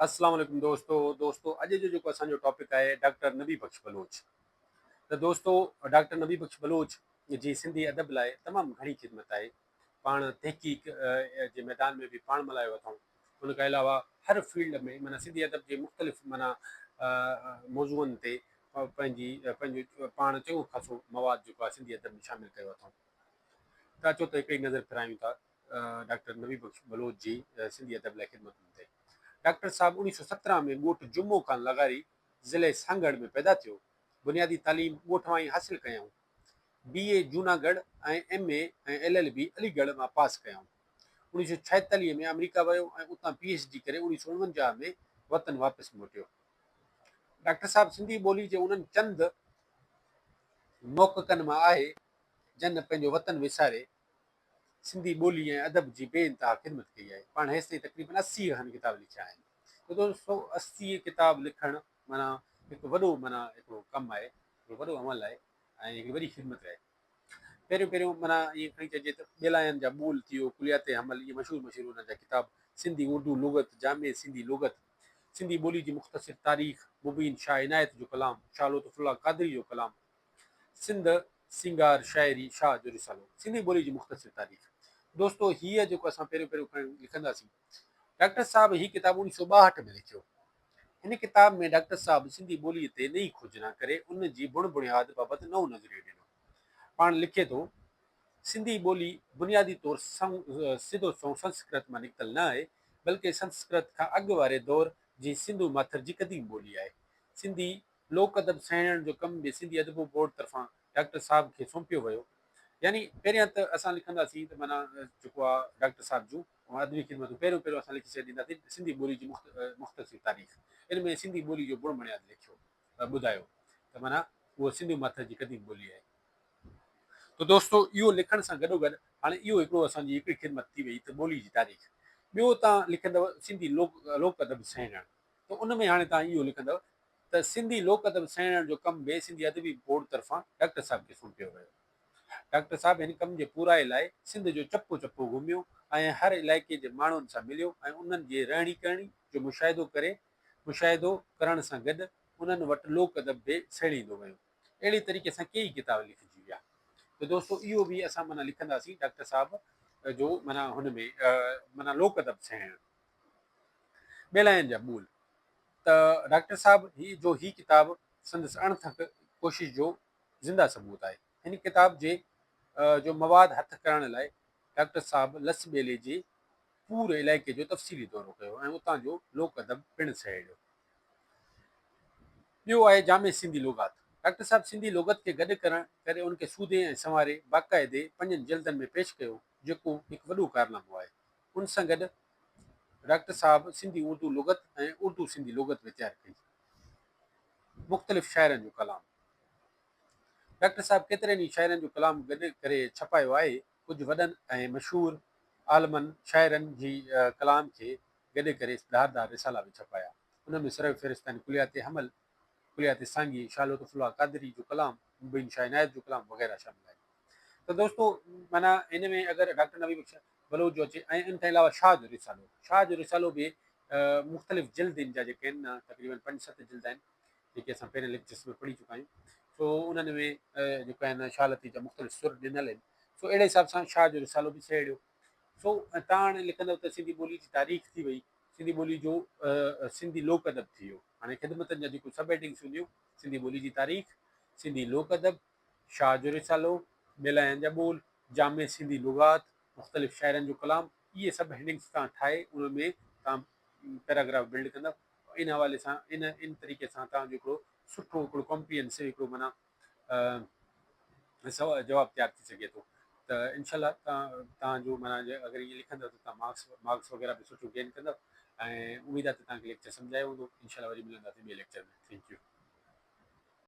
السلام عليڪم دوستو دوستو اڄ جو جيڪو اسان جو ٽاپڪ آهي ڊاڪٽر نبي بخش بلوچ ته دوستو ڊاڪٽر نبي بخش بلوچ جي سنڌي ادب لاء تمام گهڻي خدمت آهي پاڻ تحقيق جي ميدان ۾ به پاڻ ملهايو اٿائون ان کان علاوه هر فيلڊ ۾ معنيٰ سنڌي ادب جي مختلف معنيٰ موضوعن تي پنهنجي پنهنجو پاڻ چڱو خاصو مواد جيڪو آهي سنڌي ادب ۾ شامل ڪيو اٿائون ته اچو ته هڪڙي نظر ڦيرايون ٿا ڊاڪٽر نبي بخش بلوچ جي سنڌي ادب لاء خدمتن تي. ڊاڪٽر صاحب 1917 ۾ ڳوٺ جمعو خان لغاري ضلعي سانگهڙ ۾ پيدا ٿيو. بنيادي تعليم ڳوٺ مان ئي حاصل ڪيائون. بي اي Junagadh ۽ M A ۽ L L B Aligarh مان پاس ڪيائون. 1946 ۾ آمريڪا ويو ۽ اتان پي ايڇ ڊي ڪري 1949 ۾ وطن واپس موٽيو. ڊاڪٽر صاحب سنڌي ٻولي جي انهن چند محققن مان آهي، جن پنهنجو وطن وساري سنڌي ٻولي ۽ ادب جي بي انتها خدمت ڪئي آهي. پاڻ هيستائين تقريبن 80 کن ڪتاب لکيا آهن. ته دوستو 80 ڪتاب لکڻ معنيٰ هڪ وڏو معنيٰ هڪڙو ڪم آهي، هڪڙو وڏو عمل آهي ۽ هڪڙي وڏي خدمت آهي. پهريون پهريون معنيٰ ائين کڻي چئجي ته ٻيلاين جا ٻول ٿي ويو، ڪليات حمل اهي مشهور مشهور انهن جا ڪتاب، سنڌي اردو لغت، جامع سنڌي لغت، سنڌي ٻولي جي مختصر تاريخ، مبين شاهه عنايت جو ڪلام، شاهه لطف الله قادري جو ڪلام، سنڌ سينگار شاعري شاهه جو رسالو، سنڌي ٻولي جي مختصر تاريخ. دوستو هيء جيڪو اسان پهريون پهريون کڻي لکنداسين. ڊاڪٽر صاحب هي ڪتاب 1962 ۾ لکيو. هن ڪتاب ۾ ڊاڪٽر صاحب سنڌي ٻوليء تي نئين کوجنا ڪري ان جي بڻ بڻياد بابت نئون نظريو ڏنو. پاڻ لکي ٿو، سنڌي ٻولي بنيادي طور سڌو سنئون سنسڪرت مان نڪتل نه آهي، بلڪه سنسڪرت کان اڳ واري دور جي سنڌو ماٿر جي قديم ٻولي آهي. سنڌي لوڪ ادب سهيڙڻ جو ڪم به سنڌي ادبو بورڊ طرفان ڊاڪٽر صاحب کي سونپيو ويو. يعني پهريان ته اسان لکنداسين ته معنيٰ جيڪو آ ڊاڪٽر صاحب جون ادبي خدمتون پهريون پهريون اسان لکي ڇڏينداسين سنڌي ٻولي جي مختصر تاريخ ان ۾ سنڌي ٻولي جو بڻ بڻياد لکيو ٻڌايو ته معنيٰ اهو سنڌو ماٿر جي قديم ٻولي آهي. ته دوستو اهو لکڻ سان گڏوگڏ هاڻي اهو هڪڙو اسان جي هڪڙي خدمت ٿي وئي ته ٻولي جي تاريخ. ٻيو تان لکندؤ سنڌي لوڪ لوڪ ادب سهيڙڻ ته ان ۾ هاڻي تان اهو لکندؤ ته سنڌي لوڪ ادب سهيڙڻ جو ڪم به سنڌي ادبي بورڊ طرفان ڊاڪٽر صاحب کي سونپيو ويو. ڊاڪٽر صاحب هن ڪم جي پورائي لاء سنڌ جو چپو چپو گهميو ۽ هر علائقي جي ماڻهن سان مليو ۽ انهن جي رهڻي ڪرڻي جو مشاهدو ڪري مشاهدو ڪرڻ سان گڏ انهن وٽ لوڪ ادب به سهيڙيندو ويو. اهڙي طريقي سان ڪيئي ڪتاب لکجي ويا. ته دوستو اهو به اسان معنيٰ لکنداسين ڊاڪٽر صاحب جو معنيٰ هن ۾ معنيٰ لوڪ ادب سهيڙڻ. ٻيلاين جا ٻول. ته ڊاڪٽر صاحب هي جو هي ڪتاب سندس اڻ ٿڪ ڪوشش جو زنده ثبوت آهي. هن ڪتاب جي جو مواد هٿ ڪرڻ لاء ڊاڪٽر صاحب لس ٻيلي جي پور علائقي جو تفصيلي دورو ڪيو ۽ اتان جو لوڪ ادب پڻ سهيڙيو. ٻيو آهي جامع سنڌي لغات. ڊاڪٽر صاحب سنڌي لغت کي گڏ ڪرڻ ڪري ان کي سوڌي ۽ سنواري باقاعدي پنجن جلدن ۾ پيش ڪيو، جيڪو هڪ وڏو ڪارنامو آهي. ان سان گڏ ڊاڪٽر صاحب سنڌي اردو لغت ۽ اردو سنڌي لغت به تيار ڪئي. مختلف شاعرن جو ڪلام، ڊاڪٽر صاحب ڪيترن ئي شاعرن جو ڪلام گڏ ڪري ڇپايو آهي. ڪجهه وڏن ۽ مشهور عالمن شاعرن جي ڪلام کي گڏ ڪري ڌار ڌار رسالا به ڇپايا. انهن ۾ سرو فهرست آهن ڪليات حمل، ڪليات سانگي، شاهه لطف الله قادري جو ڪلام، مبين شاهه عنايت جو ڪلام وغيره شامل آهن. ته دوستو معنيٰ هن ۾ اگر ڊاڪٽر نبي بخش بلوچ جو اچي ۽ ان کان علاوه شاهه جو رسالو، شاهه جو رسالو به مختلف جلد ان جا جيڪي آهن نه تقريبن پنج ست جلد آهن جيڪي اسان پهرين ليڪچرس ۾ پڙهي چڪا آهيون سو انهن ۾ جيڪو آهن شاهه لطيف جا مختلف سر ڏنل آهن سو اهڙي حساب سان شاهه جو رسالو به سهيڙيو سو تان هاڻي لکندو ته سنڌي ٻولي جي تاريخ ٿي وئي سنڌي ٻولي جو سنڌي لوڪ ادب ٿي ويو هاڻي خدمتن جا جيڪو سب هيڊنگس هونديون سنڌي ٻولي جي تاريخ سنڌي لوڪ ادب شاهه جو رسالو، ٻيلاين جا ٻول، جامع سنڌي لغات، مختلف شاعرن جو ڪلام، اهي سڀ هيڊنگس توهان ٺاهي ان ۾ توهان پيراگراف بلڊ ڪندؤ ان حوالي سان ان ان طريقي سان توهان جو هڪڙو سٺو هڪڙو ڪمپريهنسو هڪڙو معنيٰ جواب تيار ٿي سگهي ٿو ته انشاء الله توهان توهان جو معنيٰ اگر ائين لکندؤ ته توهان مارڪس مارڪس وغيره به سٺو گين ڪندؤ ۽ اميد آهي ته توهان کي ليڪچر سمجهايو هوندو انشاء الله وري ملنداسين ٻئي ليڪچر ۾ thank you.